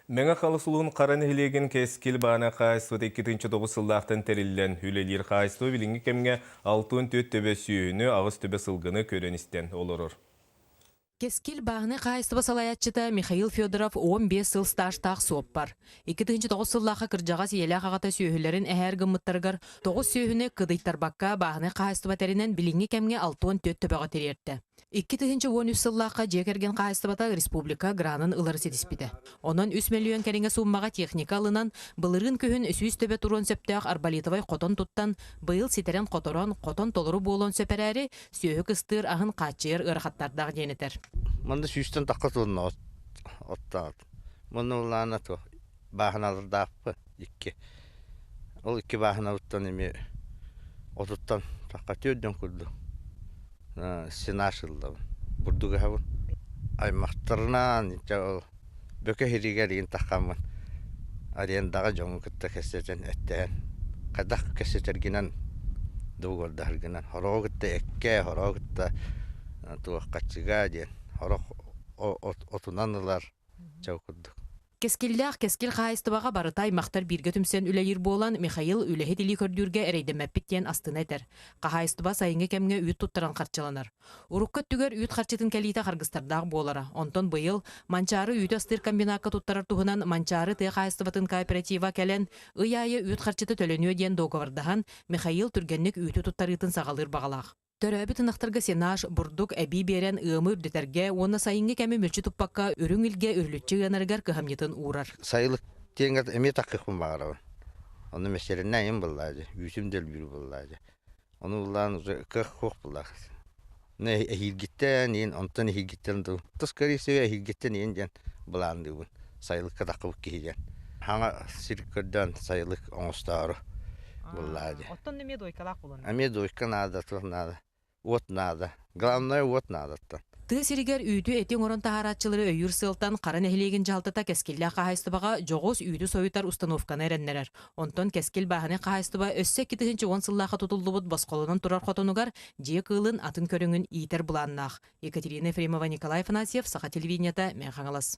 Мэҥэ Халыс улууһун Хара нэһилиэгин Кэскил баана хаһаайыстыбата 2009 сыллаахтан тэриллэн үлэлиир хаһаайыстыба билиҥҥи кэмҥэ 64 төбө сүөһүнү, 8 төбө сылгыны көрөн-истэн олорор. Кэскил бааһынай хаһаайыстыба салайааччыта Михаил Федоров 15 сыл стажтаах суоппар. 2009 сыллаахха кырдьаҕас ийэлээх аҕата сүөһүлэрин эһээр гыммыттарыгар тоҕус сүөһүнү кыдыйтарбакка бааһынай хаһаайыстыба тэринэн билиҥҥи кэмҥэ 64 төбөҕө тириэртэ. 2013 сыллаахха дьиэ кэргэн хаһаайыстыбата республика гранын ылары ситиспитэ. Онон 3 мөлүйүөн кэриҥэ сууммаҕа техника ылынан, былырыын күһүн 100 төбө туруон сөптөөх арболитовай хотон туттан, быйыл ситэрэн-хоторон, хотон толору буолуон сөп эрээри, сүөһү кыстыыр аһын хааччыйар ыарахаттардаах диэн этэр. Манна сүүстэн тахха тонна оттоот. Манна улаана то бааһыналардаахпы икки. Ол икки бааһынабыттан эмиэ отуттан тахха түөрдөн курдук сенаж ыллабын. Бурдук ыһабын. Аймахтарынан ол бөкө иһиригэр игин таххаммын арендаҕа дьоҥу кытта кэпсэтэн эттэһэн хайдах кэпсэтэргинэн договордаһаргынан хороҕу кытта эккэ хороҕу кытта туох хаччыга диэн хорох отунан ылар чау курдук. Кэскиллээх Кэскил хаһаайыстыбаҕа барыта аймахтар бииргэ түмсэн үлэлиир буолан, Михаил үлэһит илии көрдүүргэ эрэйдэммэппит диэн астына этэр. Хаһаайыстыба сайыҥҥы кэмҥэ үүт туттаран харчыланар. Урукку өттүгэр үүт харчытын кэлиитэ харгыстардаах буолара. Онтон быйыл Манчаары үүтү астыыр комбинакка туттарар туһунан Манчаары тыа хаһаайыстыбатын кооператива кэлэн, ый аайы үүт харчыта төлөнүө диэн дуогабардаһан, Михаил түргэнник үүтү туттарыытын саҕалыыр баҕалаах. Төрөөбүт ынахтарга сенаж, бурдук эбии биэрэн ыамы үрдэтэргэ уонна сайыҥҥы кэми мүлчү туппакка үрүҥ илгэ үрүлүччү ыанарыгар кыһамньытын уурар. Сайылык диэҥҥэ эмиэ таккыахпын баҕарабын. Ону мессериннээн им буллаа дьэ, үүтүм да өлбүүр буллаа дьэ. Ону буллаан уже кыах суох буллаах. Эһиилгиттэн иин, онтон эһиилгиттэн дуу. Тус скорее всего эһиилгиттэн иин диэн былаанныыбын. Сайылыкка таххыбыт киһи диэн. Хаҥа сир көрдөөн сайылык оҥостоору буллаа дии. Оттон эмиэ дуойкалаах буолан. Эмиэ дуойка наада, туох наада. Уот наада. Главное уот наадаттан. Тыа сиригэр үүтү-эти оҥорон таһаарааччылары өйүүр сыалтан Хара нэһилиэгин дьаһалтата кэскиллээх хаһаайыстыбаҕа дьоҕус үүтү сойутар установканы эрэннэрэр. Онтон Кэскил бааһынай хаһаайыстыба өссө 2010 сыллаахха тутуллубут босхолонон турар хотонугар дьиэ кыылын атын көрүҥүн иитэр былааннаах. Екатерина Ефремова, Николай Афанасьев, Саха телевидениета, Мэҥэ Хаҥалас.